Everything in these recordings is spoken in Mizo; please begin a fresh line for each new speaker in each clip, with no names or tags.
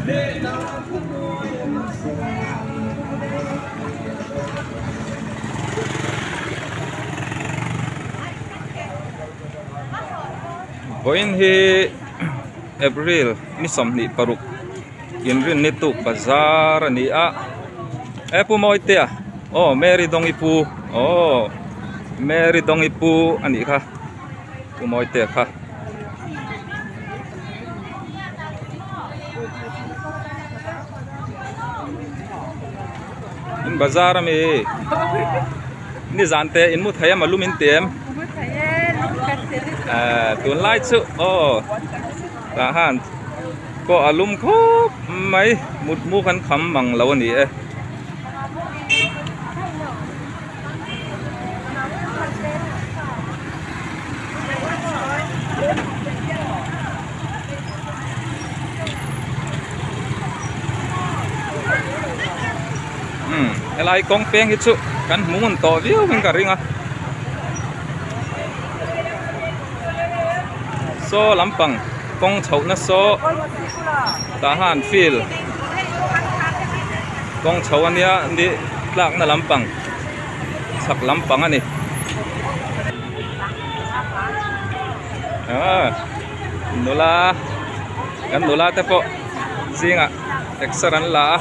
Vawiin hi April ni 26 inrinni tuk bazar a ni a e pu Mawitea aw Mary Dawngi pu aw Mary Dawngi pu a nih kha pu Mawitea kha. In bazar ami nizan te in mu thei a malum in ti em eh tunlai chu aw tah han pawh a lum khawp mai mutmu kan kham mang lo a ni e. Umm helai kawng peng hi chu kan hmu ngun tawh viau in ka ring a saw lampang kawng chhoh na saw tah han field kawng chho ania ni tlakna lampang chhak lampang a ni ah nula kan nula te pawh zingah exer an la a.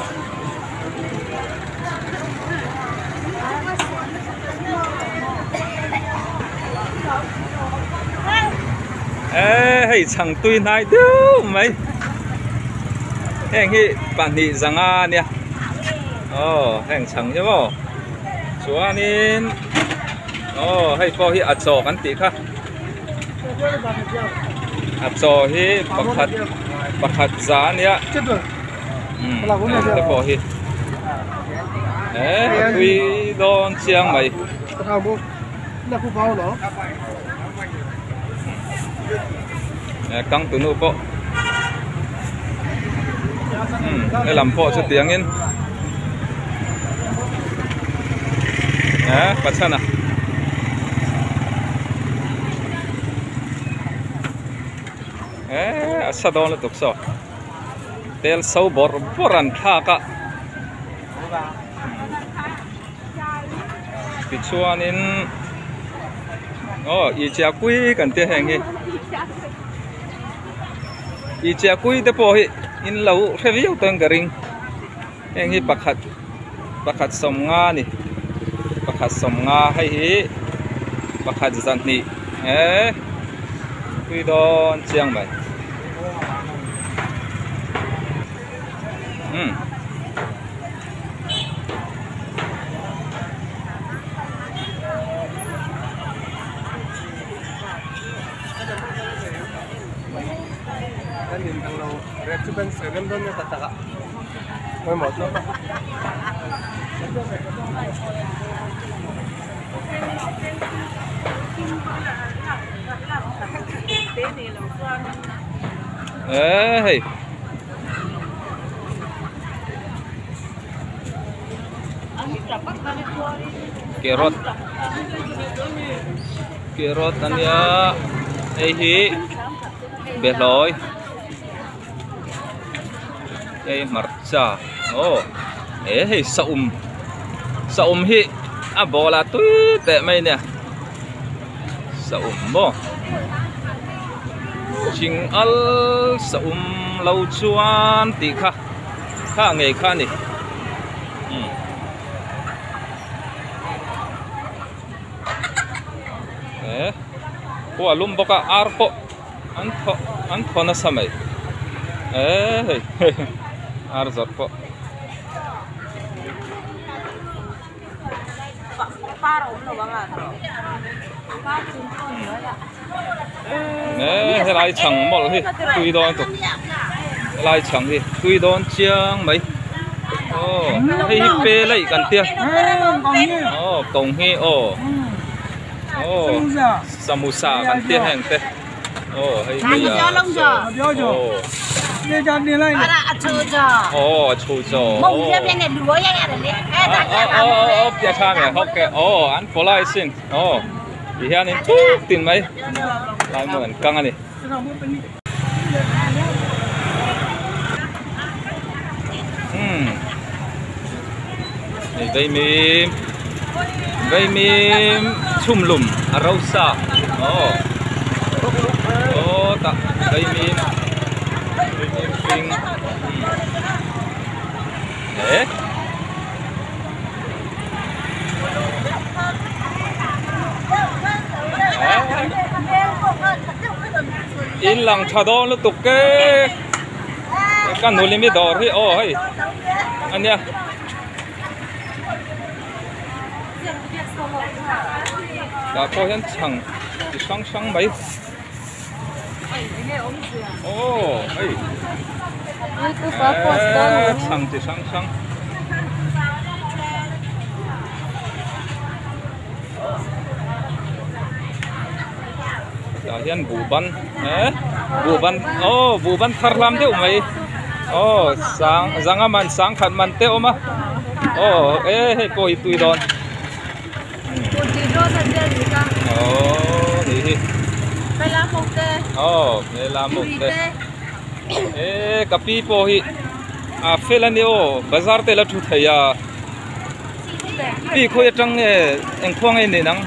Eee hei chhang tui hnai deuh mai heng hi pahnih zanga ania aw heng chhang hi maw chuanin aw hei pawh hi a chaw kan tih kha a chaw hi pakhat pakhat za ania umm heng te pawh hi eee a tui dawn chiang mai. Kang tunu pawh umm helam pawh chutiangin eh pachhana eh a sa dawn lutuk saw tel so bawrh bawrh an thlak a. Tichuanin aw ih chiah kui kan tia heng hi ih chiah kui te pawh hi in lo hre viau tawhin ka ring heng hi pakhat pakhat sawmnga a ni pakhat sawmnga hei hi pakhat zahnih eh tui dawn chiang mai. Umm. Ê hei. Carrot carrot ania hei hi behlawi hei hmarcha aw he hei saum saum hi a bawlah tui teh mai ania saum maw ching al saum lo chuan tih kha kha ngei kha a ni umm eh khua a lum bawk a ar pawh an thaw an thaw nasa mai eh hei ar zawrh pawh. Helai chhang mawlh hi tui dawn tuk helai chhang hi tui dawn chiang mai aw hei hi pe laih kan tia aw kawng hi aw aw samosa kan tia heng te. Aw hei hei a aw aw a chhu chaw aw aw pia tha nge hawk ke aw an pawlai sin aw ti hianin tuk tin mai lai mawn an kang a ni. Vaimim Vaimim chhum lum a ro sa aw aw tah Vaimim Vaimim hring eh. In lang tha dawn lutuk e ka nuli mi dawr hi aw hei ania. Tah pawh hian chhang chi hrang hrang mai aw hei eee chhang chi hrang hrang. Tah hian buhban eh buhban aw buhban thar hlam deuh mai aw sang zanga man sangkhat man te a awm a aw e hei pawh hi tui dawn aw nih hi aw hmela mawk te e ka pi pawh hi a fel a nia aw bazar te la thu thei a. Pi khawi atang nge engkhua nge nen ang?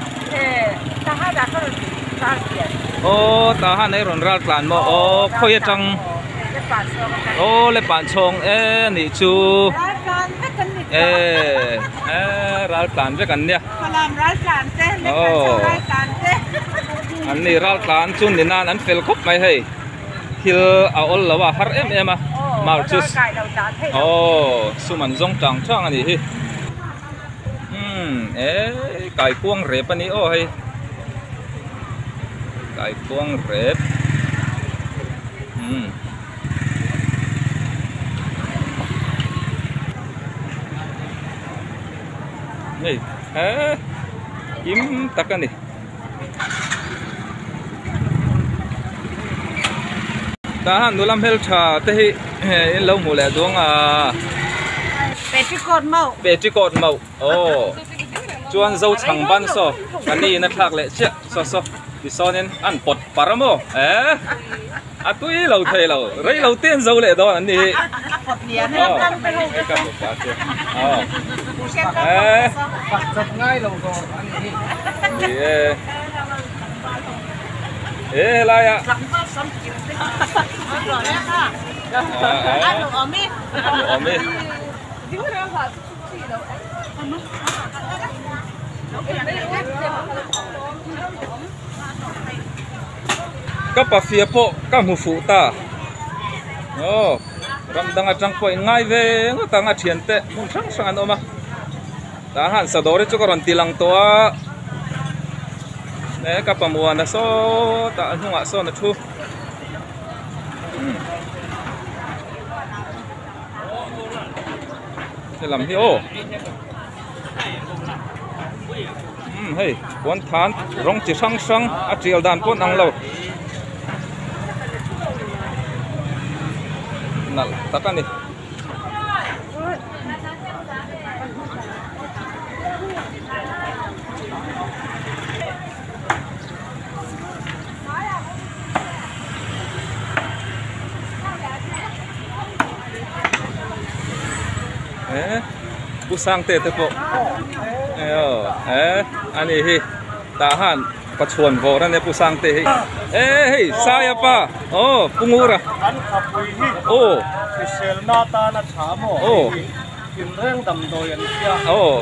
Aw Tahan ei rawn ral tlan maw aw khawi atang aw le pan chhawng e nih chu e e ral tlan vek an nia aw an ni ral tlan chu ni nan an fel khawp mai hei. Thil a awl lo a har em em a mar chu aw sum an zawng tang tang a nih hi umm e kaikuang rep a ni aw hei kaikuang rep umm hei he kim tak a ni. Tah hian nula hmeltha te hi in lo hmuh leh duang a.
Petticoat mauh.
Petticoat mauh aw chuan zo chhang ban saw ka ni in a thlak leh chiah saw saw tisawnin an pawt par a maw eh a tui lo thei lo rei lo te an zo leh dawn an ni hi.
A pawt lian
a hei ka hmu pa chu aw eh. Ni e e helai ah ka pafia pawh ka hmu fuh ta aw ram dang atang pawh in ngai ve ngawt ang a thiante hmun hrang hrang an awm a. Tah han sadawr hi chu ka rawn ti lang tawh a e ka pamuana sawtah a hnungah sawn a thu helam hi aw umm hei puan than rawng chi hrang hrang a tial dan pawh an ang lo nalh tak a ni. Eh pu sangte te pawh eh ani hi tah han Pachuan vawr a nia Pu Sangte hi. E hei Saia pa aw Pu Ngura.
An khapui hi
aw
hriselna atana tha maw
aw
hei hi inreng damdawi an tia
aw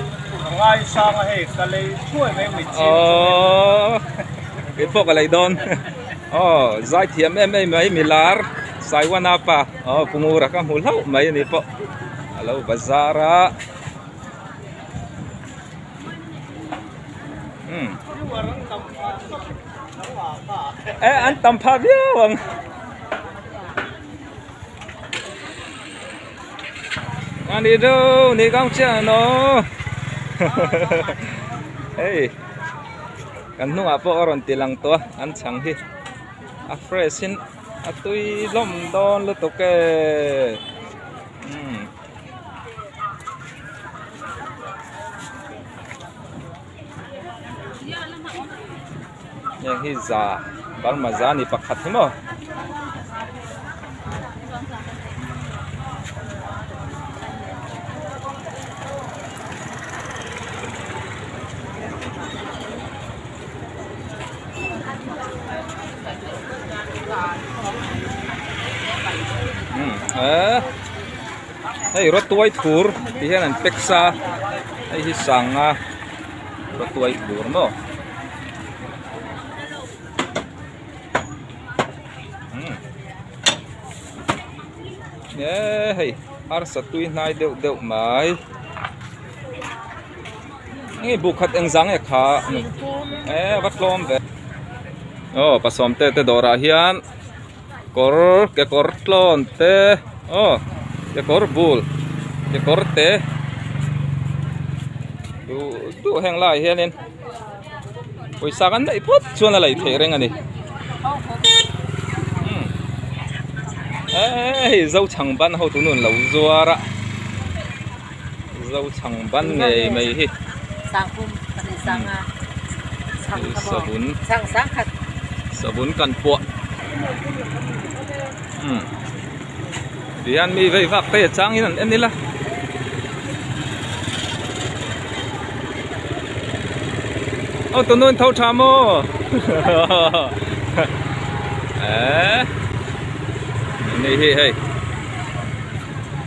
ka ngaisang a hei ka lei thuai mai mai chin chu hei.
Aw kei pawh ka lei dawn aw zaithiam em em mai milar Saiwana pa aw Pu Ngura ka hmu hlauh mai a ni pawh a lo bazar a. E an tam phah viau ang ani do ni kang chiah no hei kan hnungah pawh a rawn ti lang tawh a an chhang hi a fresh in a tui hlawm dawn lutuk e. Heng hi za Burma za ni pakhat hi maw. Eh hei rawtuai thur ti hian an pack sa hei hi sanga rawtuai thur maw eh hei arsa tui hnai deuh deuh mai nge bu khat eng zang e kha eh a va tlawm ve aw pasawm te te dawrah hian kawr kekawr tlawn te aw kekawr bul kekawr te duh duh heng laiah hianin pawisa kan neih phawt chuan a lei theih reng a ni hei zochhang ban ho tu nun lo zuar a zochhang ban ngei mai hi savun savun kan puah tihian mi vei vak te changin an en ila. Aw tunu in tho tha maw eh ni hi hei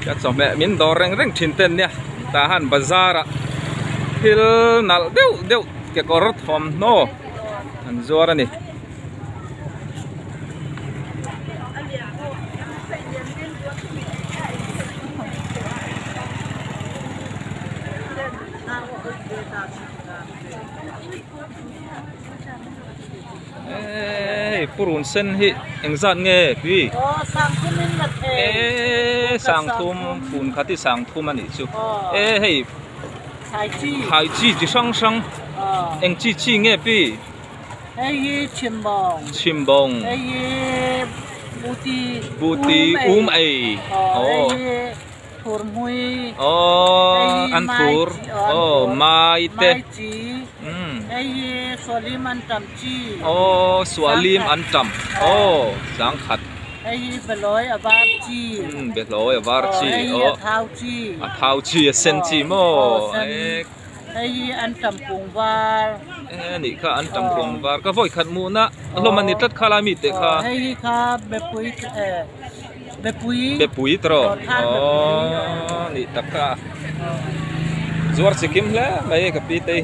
ka chawhmeh min dawr reng reng thin ten nia tah han bazar ah thil nalh deuh deuh kekawr thawmhnaw an zuar a ni. Hei purun sen hi engzat nge pi eee sangthum fun khat hi sangthum a nih chu e hei thlai chi chi hrang hrang eng chi chi nge pi.
Hei hi chhimbawng.
Chhimbawng.
Hei hi buti.
Buti um ei.
Hei hi thurhmui.
Aw an thur. Aw mai te.
Mai chi. Hei hi sualim an tam chi.
Aw sualim an tam. Aw sangkhat.
Hei hi behlawi a var chi.
Behlawi a var chi.
Hei hi a thau chi.
A thau chi a sen chi maw.
Hei hi an tam kung var.
E nih kha an tam kung var ka vawi khat muhna hlawm a ni tlat kha lai mi teh kha.
Hei hi kha bepui bepui.
Bepui tawh aw nih tak kha zuar chi kim hle mai ka pi te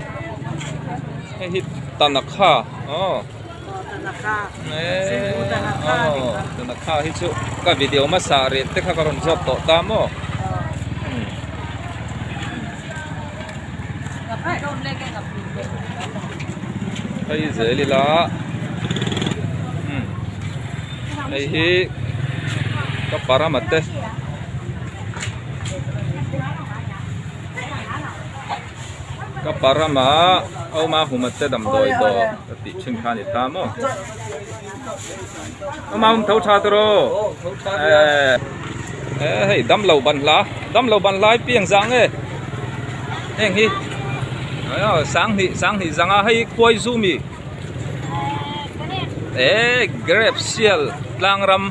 hei hi tanakha aw tanakha hi chu ka video hmasa rel te kha ka rawn zawt tawh ta maw. Hei zel ila hei hi ka parama te ka parama awma huma te damdawi dawr ka tih thin kha a ni ta maw awma hum tho tha tawh eh. Eh hei damlo ban hla damlo ban lai piang zang e heng hi aw sanghnih sanghnih zanga hei khuai zu mi eh grape sial tlang ram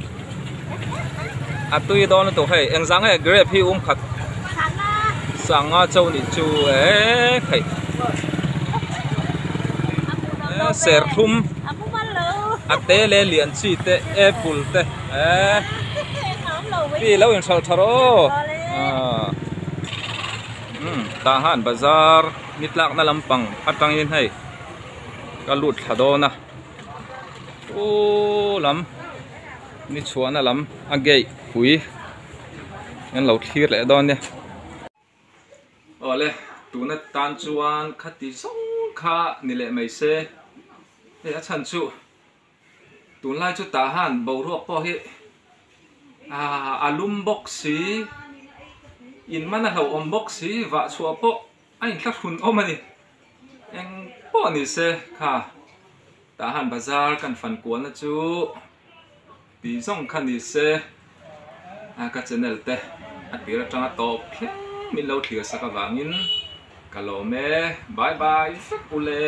a tui dawn lutuk hei eng zang nge grape hi um khat sanga cho nih chu eh hei eh serthlum a te leh lian chi te apple te eh. Pi lo inhralh tha rawh aw umm tah han bazar ni tlakna lampang atangin hei ka lut thla dawn a u lam ni chhuahna lam a gate pui an lo thlir leh dawn nia. Awle tuna tan chuan khati zawng kha ni leh mai se hei a chhan chu. Tunlai chu tah han boruak pawh hi a lum bawk si, in man a hlauhawm bawk si, vah chhuah pawh a inthlahrun awm a ni. Eng pawh ni se kha tah han bazar kan fan kualna chu tih zawng kha ni se ka channel te a tir atanga tawp thleng min lo thlir sak avangin ka lawm e. Bye bye vek ule.